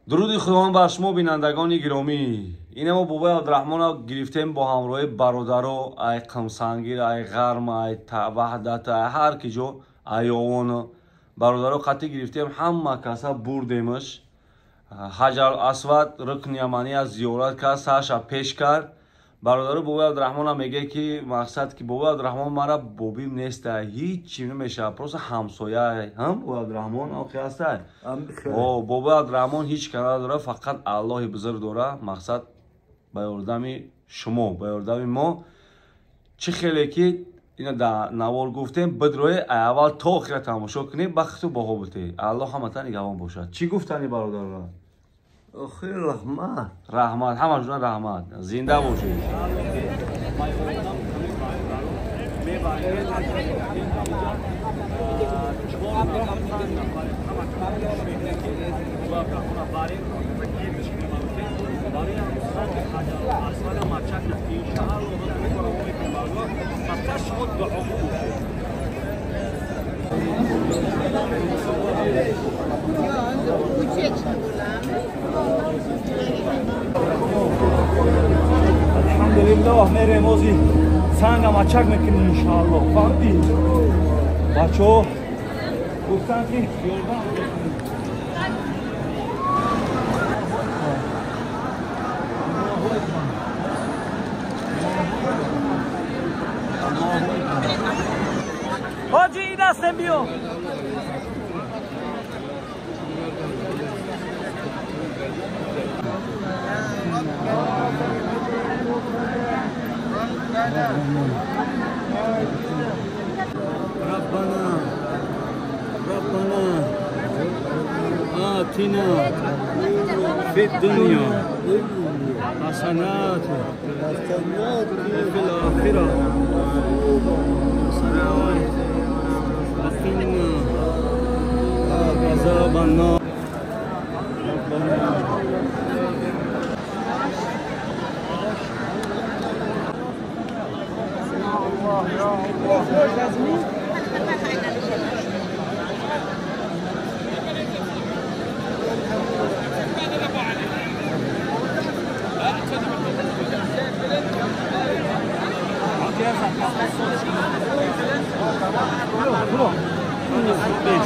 Дуруди Худованд бар шумо, бинандагони гиромӣ. Ина мо бобои Абдураҳмонро гирифтем бо ҳамроҳи бародаро, ай Қимсангир, ай Ғарм, ай Ваҳдат, ай ҳар ки ҷо, ай Овоно. Бародаро қатъӣ гирифтем, ҳама каса бурдемаш. Ҳаҷар Асвад рукни ямания зиёрат кард, сарша пеш кард. Бародаро бобои Абдураҳмонам мегӯяд, ки мақсад ки бобои Абдураҳмон мара бобим неста, ҳеҷ чӣ намешавад, просто ҳамсоя. Ҳам бобои Абдураҳмон охи ҳастай. О, бобои Абдураҳмон ҳеҷ кара надора, фақат Аллоҳи бузург дора. Мақсад ба ёрдами шумо, ба ёрдами мо. Чӣ хеле ки ина дар навор гуфтем, бидроe аввал то охира тамошо кунем, бахту баҳо бутед. Аллоҳ ҳаматан нигаҳбон бошад. Чӣ гуфтани бародарон? Охир раҳмат. Раҳмат, ҳамашон раҳмат. Зинда бошед. Алҳамдулиллоҳ, мерем ози санга мачак мекунем иншааллоҳ. Фаҳмидӣ? Бачаҳо гуфтанд ки ёрдам мекунем. Ҳоҷи ин ҳастем, биё. ربنا ربنا آتنا في الدنيا حسنات وفي الآخرة حسنات وقنا عذاب النار. ربنا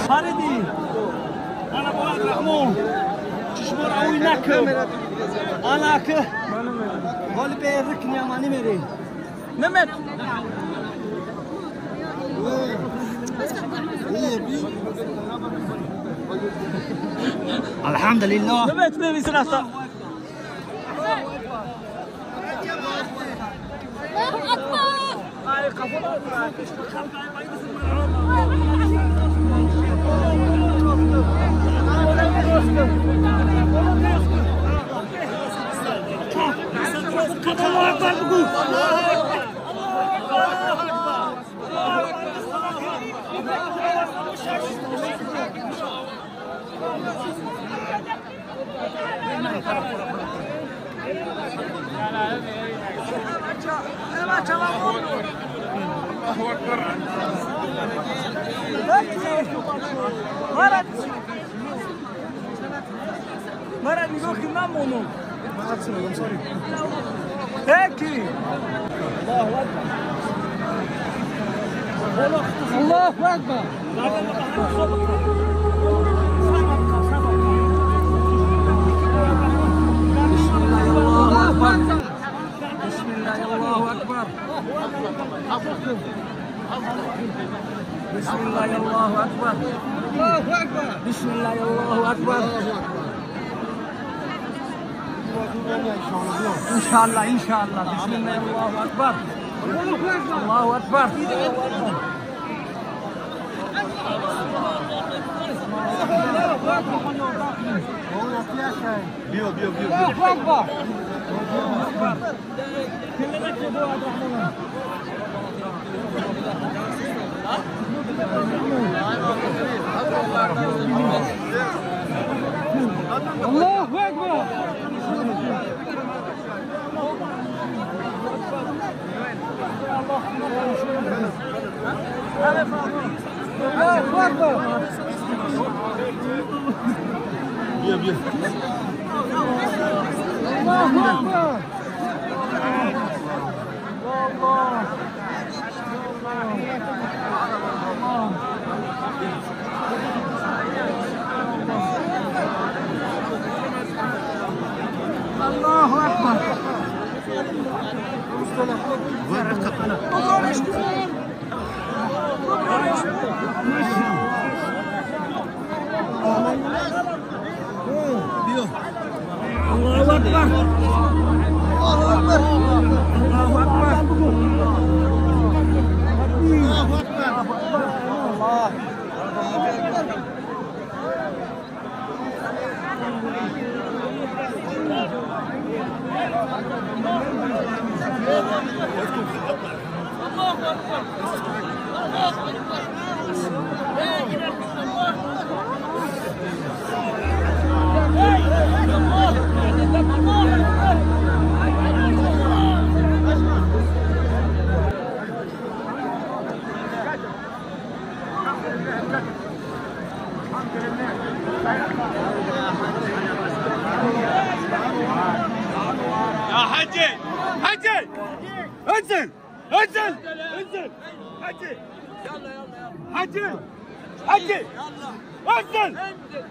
Фариди, ана бо Абдураҳмон чишмора ӯй накун. Ана ки ҳоли бе рукни яманӣ мерем. Мемет. Алҳамдулиллоҳ. Мемет мемисин аста. Мара нигоҳ кун, намонам. Эки! Аллоҳу акбар! Бисмиллаҳи Аллоҳу акбар. Бисмиллаҳи Аллоҳу акбар. Бисмиллаҳи Аллоҳу акбар. Иншааллоҳ, иншааллоҳ. Бисмиллаҳи Аллоҳу акбар. Аллоҳу акбар. Биё, биё, биё. Аллоҳу акбар. Аллоҳу акбар. Аллоҳу акбар. بیا بیا. الله اکبر. الله اکبر. الله اکبر. الله اکبر. الله اکبر. الله اکبر. الله اکبر. الله اکبر. الله اکبر. لا اله الا الله. لا اله الا الله. الله اکبر. يا حجي حجي انزل انزل انزل حجي يلا يلا يلا حجي حجي يلا انزل انزل.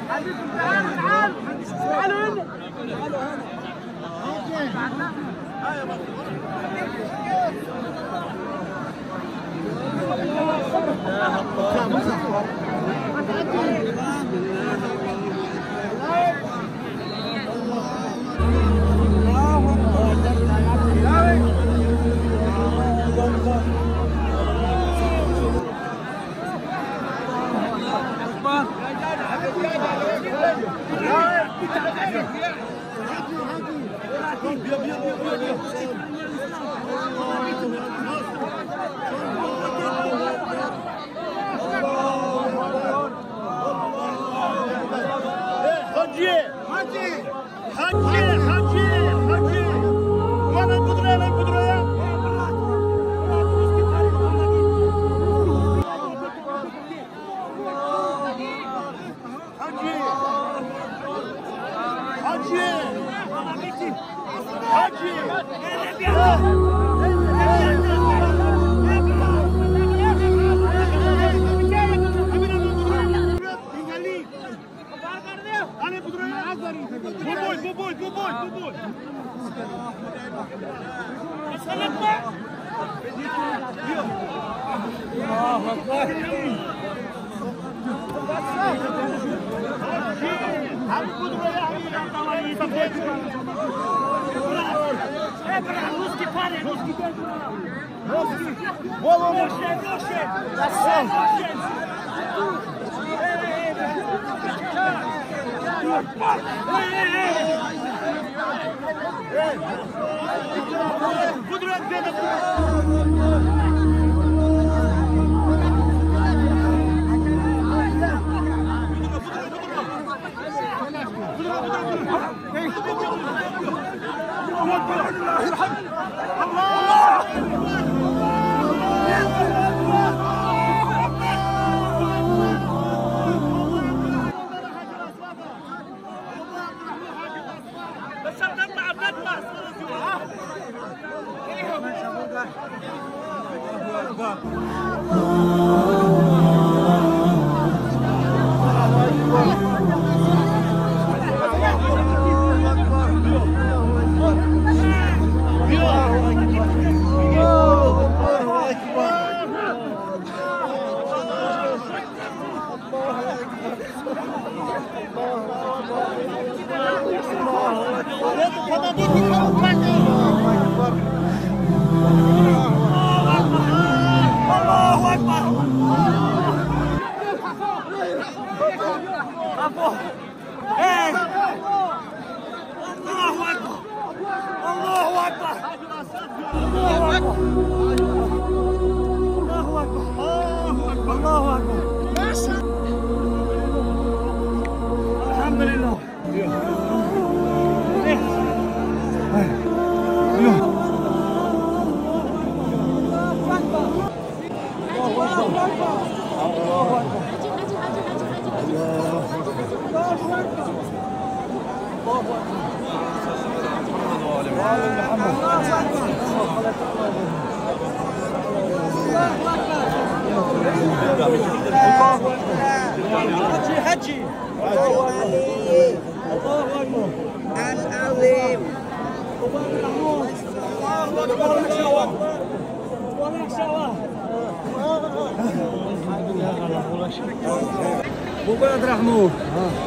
تعالوا تعالوا تعالوا هنا. تعالوا هنا. حجي حجي حجي حجي حجي. وانا القدرة انا القدرة يا حجي حجي حجي. الله اکبر. الحمد لله. على محمد. حجي حجي. الله أكبر. العظيم. Бобой Абдурахмон,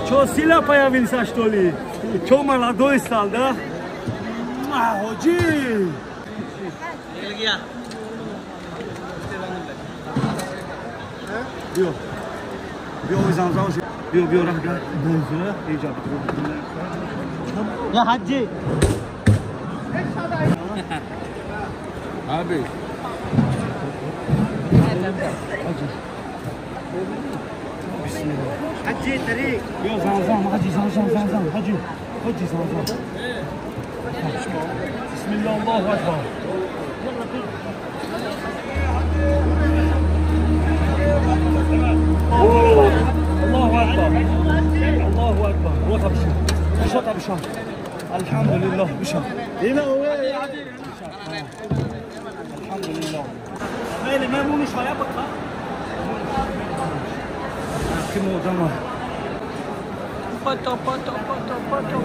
чё сила появился, что ли? Чё молодой стал, да? Ходжи! Биё, биё, замзам, биё, биё, рахга. Я хаджи. Аби. حجي طريق. بیا زمزم حجی، زمزم زمزم حجی، حجی زمزم. بسم الله الله اکبر. الله اکبر الله اکبر. روح بشا بشا بشا. الحمد لله بشا. الحمد لله. خیلی ممنون شما بقى. پتو پتو پتو پتو.